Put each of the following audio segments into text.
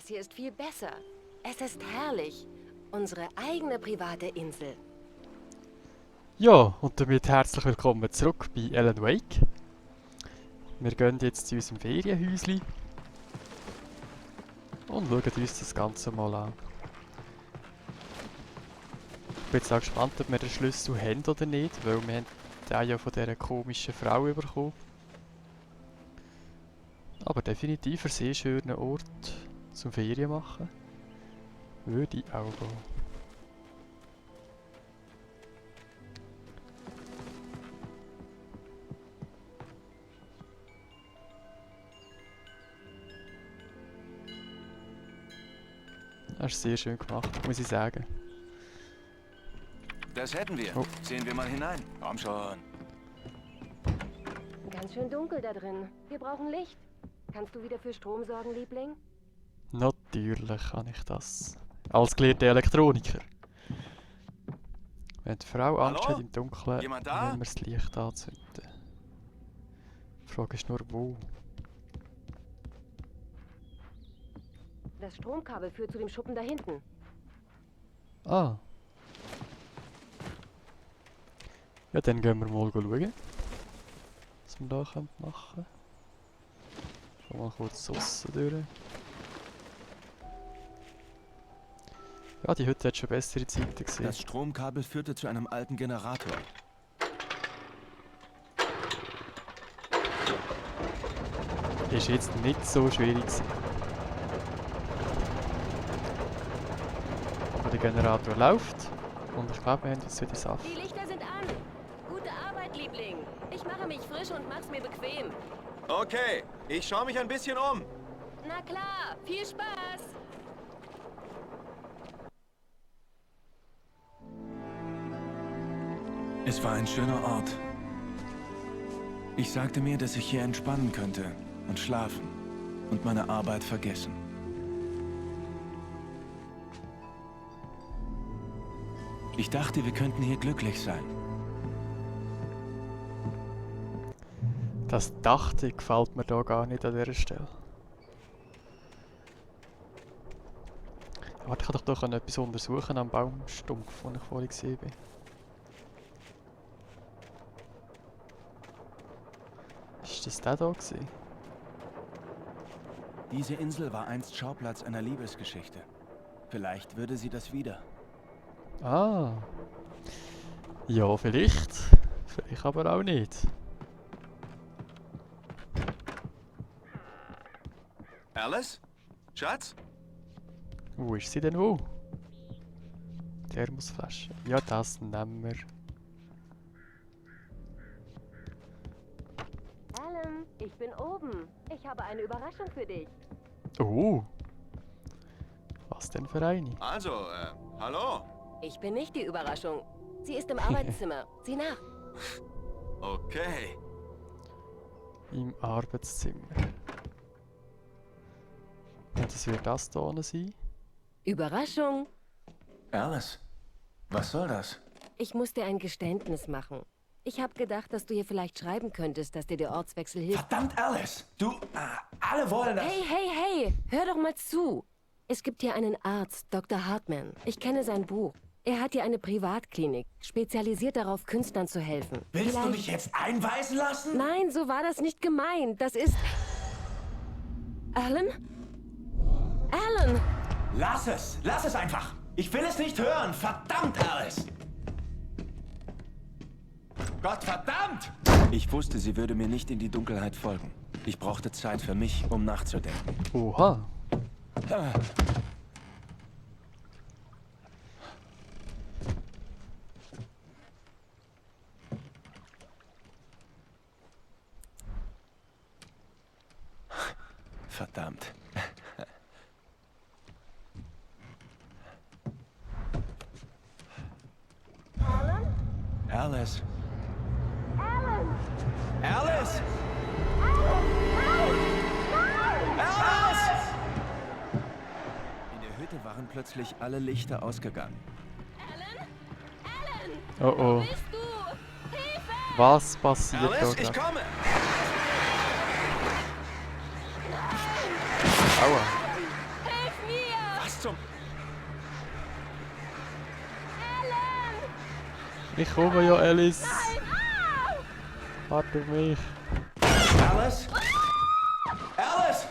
Das hier ist viel besser. Es ist herrlich. Unsere eigene private Insel. Ja, und damit herzlich willkommen zurück bei Alan Wake. Wir gehen jetzt zu unserem Ferienhäuschen und schauen uns das Ganze mal an. Ich bin jetzt auch gespannt, ob wir den Schlüssel haben oder nicht, weil wir haben den ja von dieser komischen Frau bekommen. Aber definitiv ein sehr schöner Ort zum Ferien machen. Würde ich auch gehen. Das ist sehr schön gemacht, muss ich sagen. Das hätten wir. Oh. Sehen wir mal hinein. Komm schon. Ganz schön dunkel da drin. Wir brauchen Licht. Kannst du wieder für Strom sorgen, Liebling? Natürlich kann ich das. Als gelehrter Elektroniker. Wenn die Frau Angst Hallo? hat im Dunkeln, Jemand da? müssen wir das Licht anzünden. Die Frage ist nur, wo? Das Stromkabel führt zu dem Schuppen da hinten. Ah. Ja, dann gehen wir mal schauen, was wir da machen können. Schon mal kurz aussen durch. Ja, die Hütte hat schon bessere Zeiten gesehen. Das Stromkabel führte zu einem alten Generator. Ist jetzt nicht so schwierig gewesen. Aber der Generator läuft und ich glaube, wir haben jetzt wieder Saft. Die Lichter sind an. Gute Arbeit, Liebling. Ich mache mich frisch und mach's mir bequem. Okay, ich schaue mich ein bisschen um. Na klar, viel Spaß. Es war ein schöner Ort. Ich sagte mir, dass ich hier entspannen könnte und schlafen und meine Arbeit vergessen. Ich dachte, wir könnten hier glücklich sein. Das dachte ich gefällt mir da gar nicht an dieser Stelle. Warte, ich kann doch etwas untersuchen am Baumstumpf, den ich vorhin gesehen habe. Ist das der da gewesen? Diese Insel war einst Schauplatz einer Liebesgeschichte. Vielleicht würde sie das wieder. Ah. Ja, vielleicht. Vielleicht aber auch nicht. Alice? Schatz? Wo ist sie denn wo? Thermosflasche. Ja, das nehmen wir. Alan, ich bin oben. Ich habe eine Überraschung für dich. Oh. Was denn für eine? Also, hallo? Ich bin nicht die Überraschung. Sie ist im Arbeitszimmer. Sieh nach. Okay. Im Arbeitszimmer. Ja, das wird das da unten sein. Überraschung. Alice, was soll das? Ich muss dir ein Geständnis machen. Ich habe gedacht, dass du ihr vielleicht schreiben könntest, dass dir der Ortswechsel hilft. Verdammt, Alice! Du, alle wollen das. Hey, hey, hey! Hör doch mal zu! Es gibt hier einen Arzt, Dr. Hartman. Ich kenne sein Buch. Er hat hier eine Privatklinik, spezialisiert darauf, Künstlern zu helfen. Willst du mich jetzt einweisen lassen? Nein, so war das nicht gemeint. Das ist... Alan? Alan! Lass es einfach. Ich will es nicht hören. Verdammt, Alice! Gott verdammt! Ich wusste, sie würde mir nicht in die Dunkelheit folgen. Ich brauchte Zeit für mich, um nachzudenken. Oha. Verdammt. Alice? Alice! Alice! In der Hütte waren plötzlich alle Lichter ausgegangen. Alan? Alan! Oh oh. Bist du? Hilfe! Was passiert da Alice, ich gerade? komme! Aua. Hilf Ich komme ja, Alice. Warte auf mich. Alice? Alice!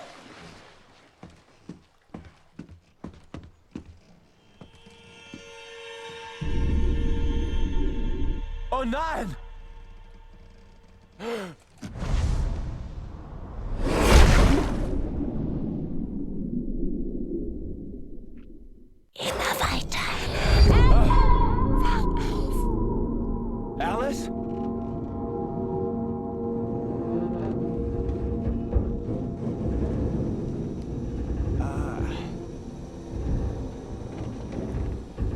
Oh nein! Immer weiter. Alice?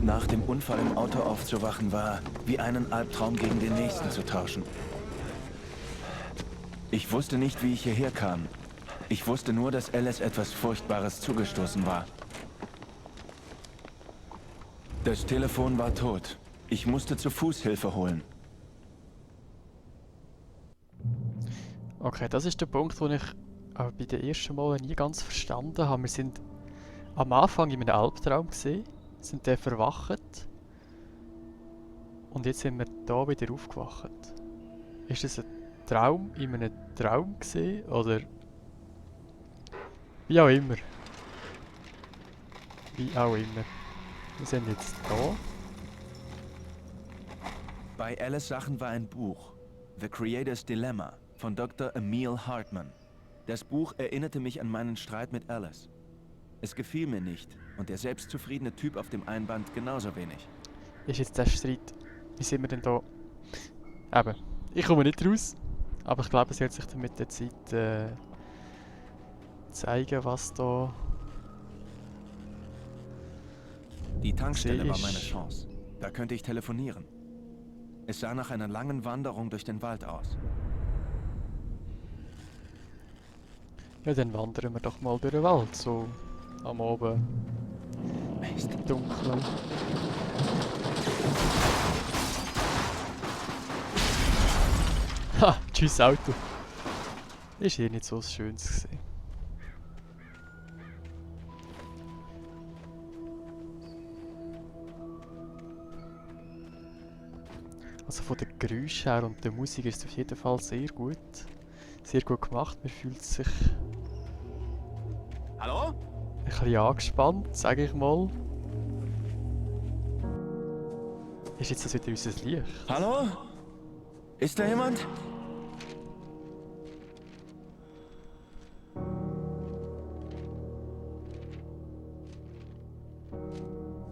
Nach dem Unfall im Auto aufzuwachen war, wie einen Albtraum gegen den nächsten zu tauschen. Ich wusste nicht, wie ich hierher kam. Ich wusste nur, dass Alice etwas Furchtbares zugestoßen war. Das Telefon war tot. Ich musste zu Fuß Hilfe holen. Okay, das ist der Punkt, wo ich aber bei den ersten Malen nie ganz verstanden habe. Wir sind am Anfang in einem Albtraum gesehen, sind dann verwacht und jetzt sind wir da wieder aufgewacht. Ist das ein Traum in einem Traum gesehen oder wie auch immer? Wie auch immer. Wir sind jetzt da. Bei Alice Sachen war ein Buch, The Creator's Dilemma, von Dr. Emil Hartman. Das Buch erinnerte mich an meinen Streit mit Alice. Es gefiel mir nicht und der selbstzufriedene Typ auf dem Einband genauso wenig. Ist jetzt der Streit. Wie sind wir denn da? Eben, ich komme nicht raus, aber ich glaube, es wird sich dann mit der Zeit zeigen, was da Die Tankstelle war ist. meine Chance. Da könnte ich telefonieren. Es sah nach einer langen Wanderung durch den Wald aus. Ja, dann wandern wir doch mal durch den Wald, so am Abend. Mist. Dunkel. Ha, tschüss Auto. Ist hier nicht so was Schönes gesehen. Also von den Geräuschen her und der Musik ist es auf jeden Fall sehr gut. Sehr gut gemacht. Man fühlt sich Hallo? ein bisschen angespannt, sage ich mal. Ist jetzt das wieder unser Licht? Hallo? Ist da jemand?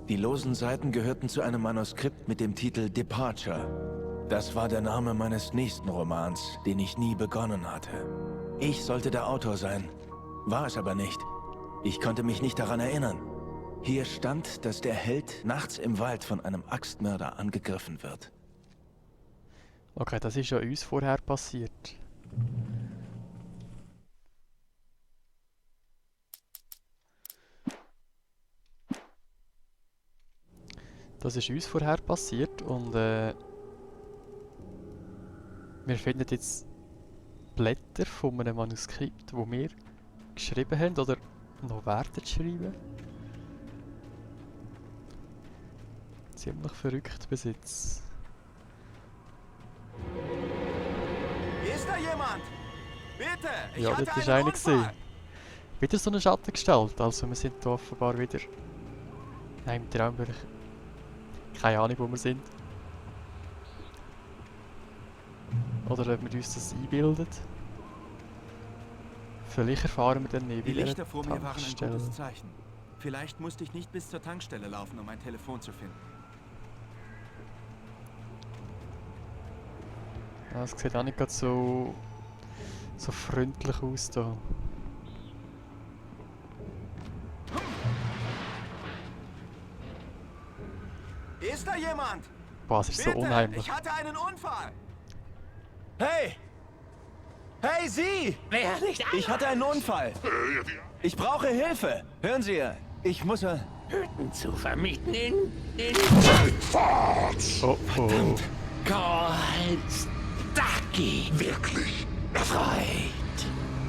Die losen Seiten gehörten zu einem Manuskript mit dem Titel Departure. Das war der Name meines nächsten Romans, den ich nie begonnen hatte. Ich sollte der Autor sein, war es aber nicht. Ich konnte mich nicht daran erinnern. Hier stand, dass der Held nachts im Wald von einem Axtmörder angegriffen wird. Okay, das ist ja uns vorher passiert. Das ist uns vorher passiert und wir finden jetzt Blätter von einem Manuskript, das wir geschrieben haben oder noch werden schreiben. Ziemlich verrückt bis jetzt. Ist da jemand? Bitte! Ja, das ist einer gesehen. Wieder so eine Schattengestalt, also wir sind hier offenbar wieder im Traumbereich. Keine Ahnung, wo wir sind. Oder ob wir uns das einbilden. Vielleicht erfahren wir dann nie Die wieder. Lichter vor mir waren ein gutes Zeichen. Vielleicht musste ich nicht bis zur Tankstelle laufen, um ein Telefon zu finden. Ja, es sieht auch nicht gerade so freundlich aus da. Ist da jemand? Boah, es ist so unheimlich. Ich hatte einen Unfall. Hey! Hey, Sie! Wer nicht Ich hatte einen Unfall. Ich brauche Hilfe. Hören Sie, ich muss... Hütten zu vermieten in Oh oh. Gold Stucky. Wirklich? Freud.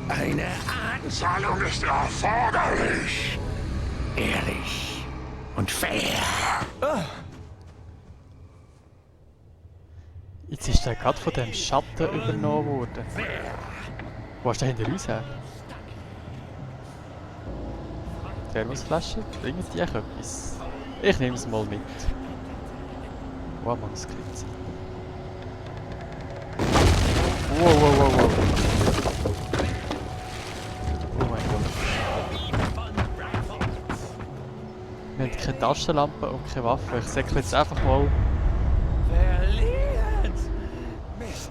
Eine Zahlung ist erforderlich. ehrlich und fair. ja gerade von dem Schatten übernommen worden. Wo ist der hinter uns her? Thermosflasche? Bringen die euch etwas? Ich nehme es mal mit. Wow, Manuskript. Wow, wow, wow, wow. Oh mein Gott. Wir haben keine Taschenlampe und keine Waffe. Ich säckle jetzt einfach mal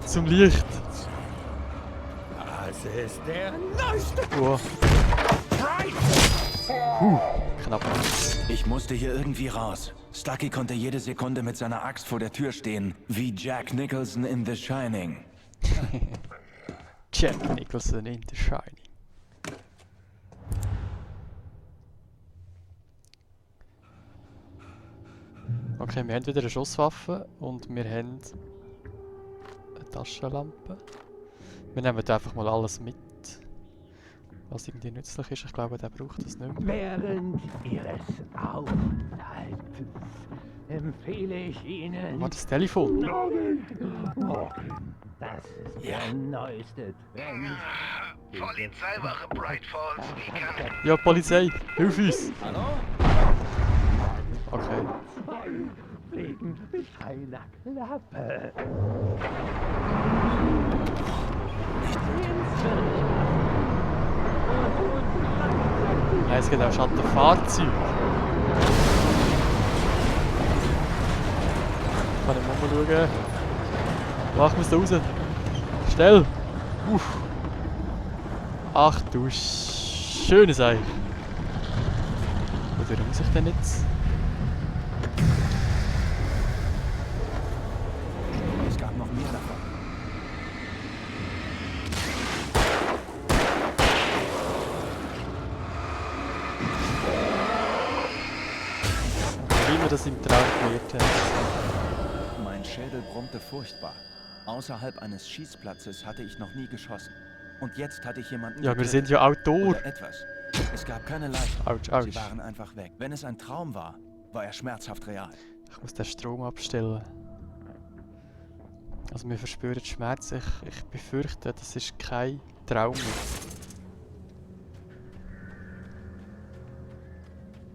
zum Licht. Das ist der neueste. Wow. Knapp. Ich musste hier irgendwie raus. Stucky konnte jede Sekunde mit seiner Axt vor der Tür stehen, wie Jack Nicholson in The Shining. Jack Nicholson in The Shining. Okay, wir haben wieder eine Schusswaffe und wir haben eine Taschenlampe. Wir nehmen einfach mal alles mit, was irgendwie nützlich ist. Ich glaube, der braucht das nicht mehr. Während Ihres Aufenthaltes empfehle ich Ihnen... Oh, das Telefon! Das ist der neueste Trend. Polizeiwache Bright Falls, wie kann Ja, Polizei! Hilf uns! Hallo? Okay. Fliegen mit einer Klappe. Nein, es geht auch schon an Fahrzeug. Kann ich mal schauen. Mach wir es da raus. Schnell! Uff! Ach du schöne Sache! Wo muss ich denn jetzt? Es gab noch mehr davon. Wie wir das im Traum gelernt haben. Mein Schädel brummte furchtbar. Außerhalb eines Schießplatzes hatte ich noch nie geschossen. Und jetzt hatte ich jemanden Ja, wir getötet. sind ja Autor. Oder etwas. Es gab keine Leichen. Autsch, autsch. Sie waren einfach weg. Wenn es ein Traum war, war er schmerzhaft real. Ich muss den Strom abstellen. Also wir verspüren Schmerz. Ich befürchte, das ist kein Traum mehr.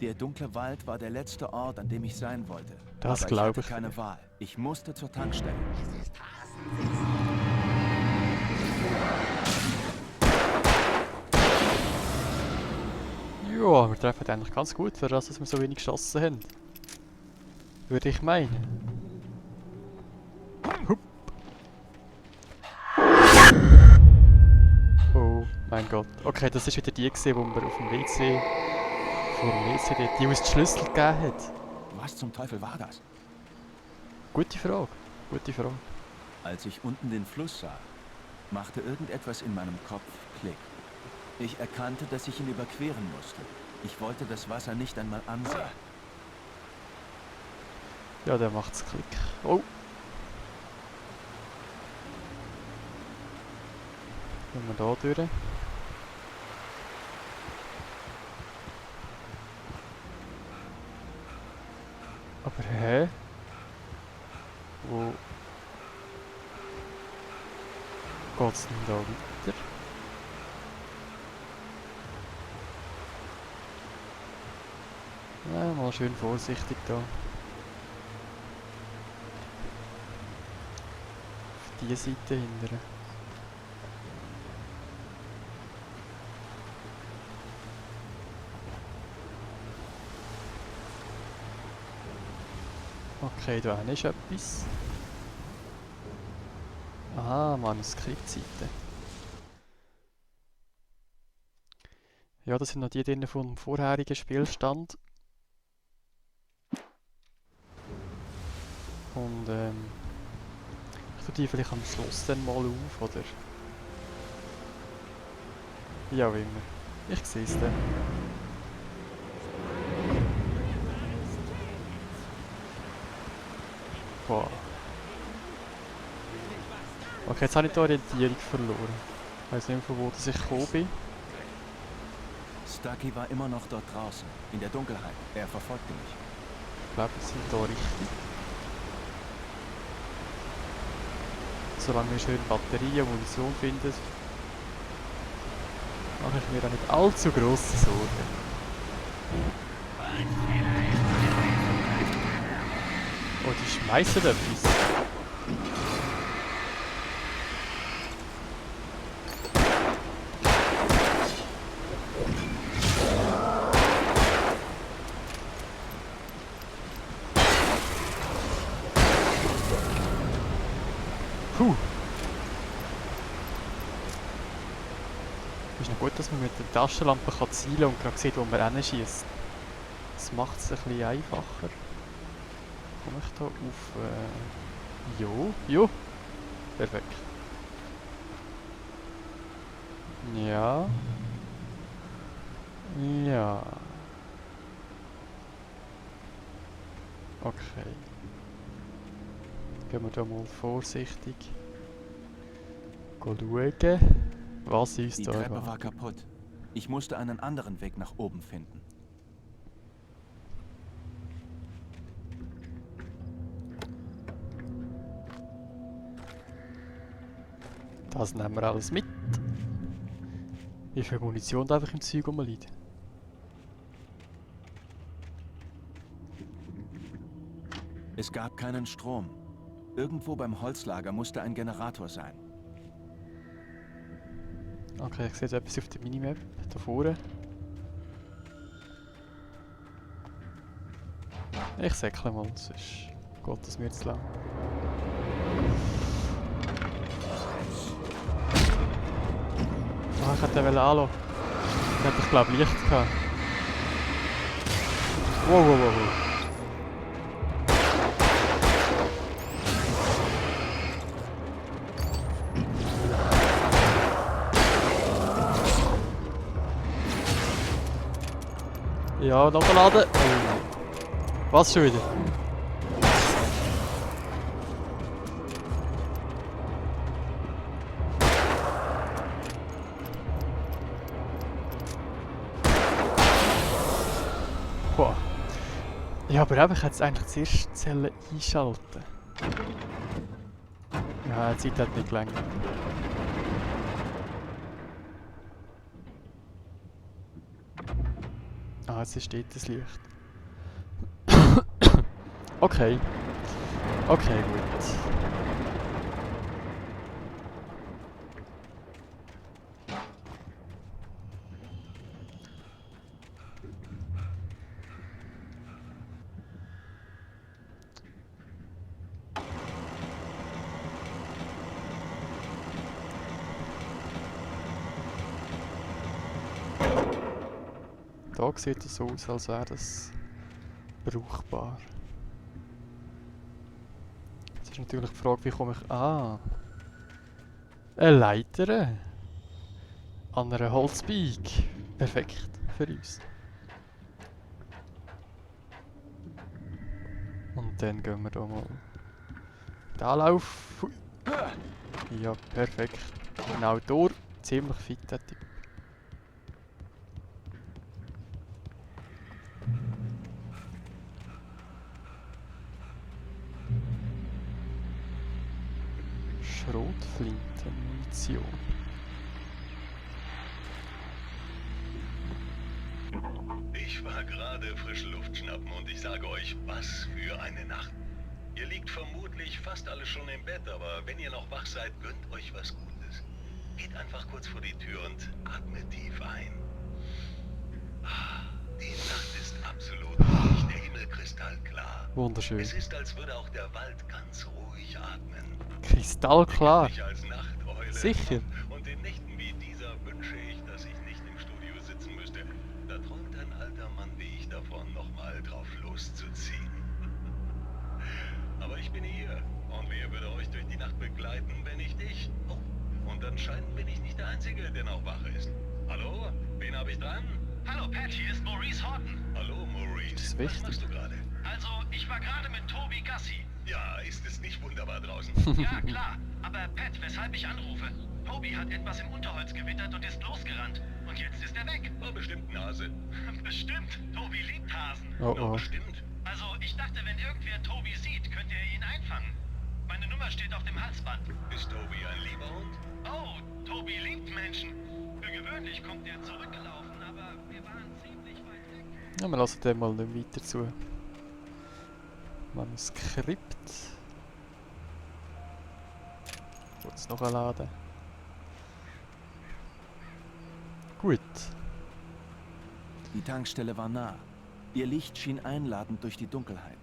Der dunkle Wald war der letzte Ort, an dem ich sein wollte. Das Aber glaube ich ich hatte keine nicht. Wahl. Ich musste zur Tankstelle. Ja, wir treffen eigentlich ganz gut, für das, dass wir so wenig geschossen haben. Würde ich meinen. Hup. Oh mein Gott. Okay, das ist wieder die gesehen, die wir auf dem WC vor dem WC, die uns die Schlüssel gegeben hat. Was zum Teufel war das? Gute Frage. Gute Frage. Als ich unten den Fluss sah, machte irgendetwas in meinem Kopf Klick. Ich erkannte, dass ich ihn überqueren musste. Ich wollte das Wasser nicht einmal ansehen. Ja, der macht's Klick. Oh! Gehen wir da durch. Aber hä? Wo geht's denn da weiter? Ja, mal schön vorsichtig da. Auf die Seite hinterher. Okay, da hinten ist etwas. Aha, Manuskriptseite. Ja, das sind noch die drinnen vom vorherigen Spielstand. Und ich tue die vielleicht am Schluss dann mal auf, oder? Wie auch immer. Ich sehe es dann. Boah. Okay, jetzt habe ich die Orientierung verloren. Ich weiß nicht mehr, von wo dass ich gekommen bin. Stucky war immer noch dort draußen, in der Dunkelheit. Er verfolgte mich. Ich glaube, wir sind da richtig. solange wir schön Batterien und Munition finden, mache ich mir da nicht allzu grosse Sorgen. Oh, die schmeißen etwas. Puh. Ist noch gut, dass man mit der Taschenlampe zielen kann und gerade sieht, wo man hinschießt. Das macht es ein bisschen einfacher. Komme ich da auf... Jo. Perfekt. Ja. Ja. Okay. Gehen wir da mal vorsichtig schauen, was uns Die da Treppe war erwartet. kaputt. Ich musste einen anderen Weg nach oben finden. Das nehmen wir alles mit. Wie viel Munition da einfach im Zeug rumliegt. Es gab keinen Strom. Irgendwo beim Holzlager musste ein Generator sein. Okay, ich sehe jetzt etwas auf der Minimap, da vorne. Ich säckle mal, sonst geht das mir zu lang. Ah, ich hätte den anlassen. Den hätte ich glaube Licht gehabt. Wow. Ja, nachladen. Oh. Was schon wieder? Boah. Ja, aber eben, ich hätte es eigentlich zuerst die Zelle einschalten. Ja, die Zeit hat nicht gelangt. Ah, jetzt steht das Licht. Okay. Okay, gut. Da sieht es so aus, als wäre das brauchbar. Jetzt ist natürlich die Frage, wie komme ich... Ah! Eine Leiter! An einer Holzbeig! Perfekt für uns. Und dann gehen wir da mal... Da Lauf! Ja, perfekt. Genau durch. Ziemlich fit, der Typ. Schrotflintenmunition. Ich war gerade frische Luft schnappen und ich sage euch, was für eine Nacht. Ihr liegt vermutlich fast alle schon im Bett, aber wenn ihr noch wach seid, gönnt euch was Gutes. Geht einfach kurz vor die Tür und atmet tief ein. Die Nacht ist absolut ruhig, der Himmel kristallklar. Wunderschön. Es ist, als würde auch der Wald ganz ruhig atmen. Kristallklar. Ich als Nachteule. Sicher. Und in Nächten wie dieser wünsche ich, dass ich nicht im Studio sitzen müsste. Da träumt ein alter Mann wie ich davon, nochmal drauf loszuziehen. Aber ich bin hier. Und wer würde euch durch die Nacht begleiten, wenn nicht ich? Oh, und anscheinend bin ich nicht der Einzige, der noch wach ist. Hallo? Wen habe ich dran? Hallo Pat, hier ist Maurice Horton. Hallo, Maurice. Das ist Was wichtig. machst du gerade? Also, ich war gerade mit Toby Gassi. Ja, ist es nicht wunderbar draußen? Ja, klar. Aber Pat, weshalb ich anrufe? Toby hat etwas im Unterholz gewittert und ist losgerannt. Und jetzt ist er weg. War bestimmt Nase. Bestimmt. Toby liebt Hasen. Oh Na, oh. bestimmt. Also, ich dachte, wenn irgendwer Toby sieht, könnte er ihn einfangen. Meine Seine Nummer steht auf dem Halsband. Ist Toby ein lieber Hund? Oh, Toby liebt Menschen. Für gewöhnlich kommt er zurückgelaufen, aber wir waren ziemlich weit weg. Ja, wir lassen dem mal nicht weiter zu. Manuskript. Kurz noch laden. Gut. Die Tankstelle war nah. Ihr Licht schien einladend durch die Dunkelheit.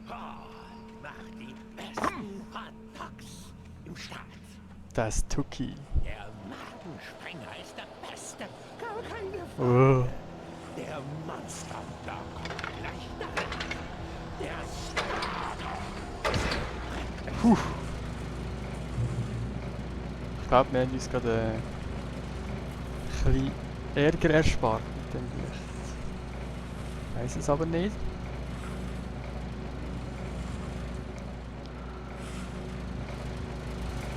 Mach die besten Hotdogs im Staat. Das Tuki. Der Magensprenger ist der Beste. Gar keine Frage. Oh. Der Monster-Dog kommt gleich nach. Der Puh. Ich glaube, wir haben uns gerade ein bisschen Ärger erspart mit dem Licht. Ich weiss es aber nicht.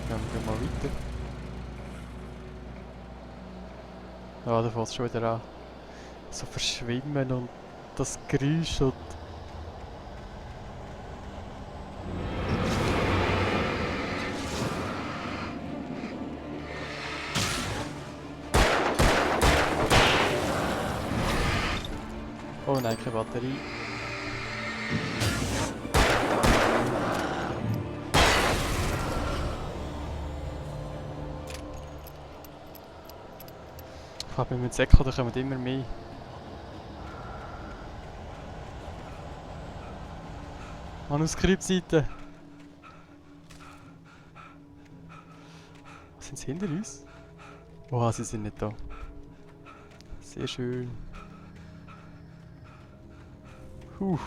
Dann gehen wir mal weiter. Ja, da fängt es schon wieder an. So verschwimmen und das Geräusch und... Oh nein, keine Batterie. Ich glaube, mit dem Säckchen, da kommen immer mehr. Manuskriptseite. Sind sie hinter uns? Oha, sie sind nicht da. Sehr schön. Puh.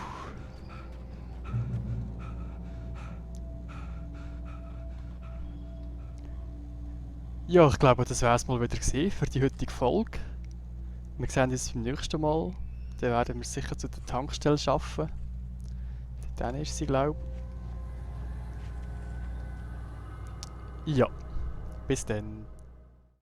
Ja, ich glaube, das wäre es mal wieder gesehen für die heutige Folge. Wir sehen uns beim nächsten Mal. Dann werden wir sicher zu der Tankstelle schaffen. Dann ist sie, glaube ich. Ja, bis dann.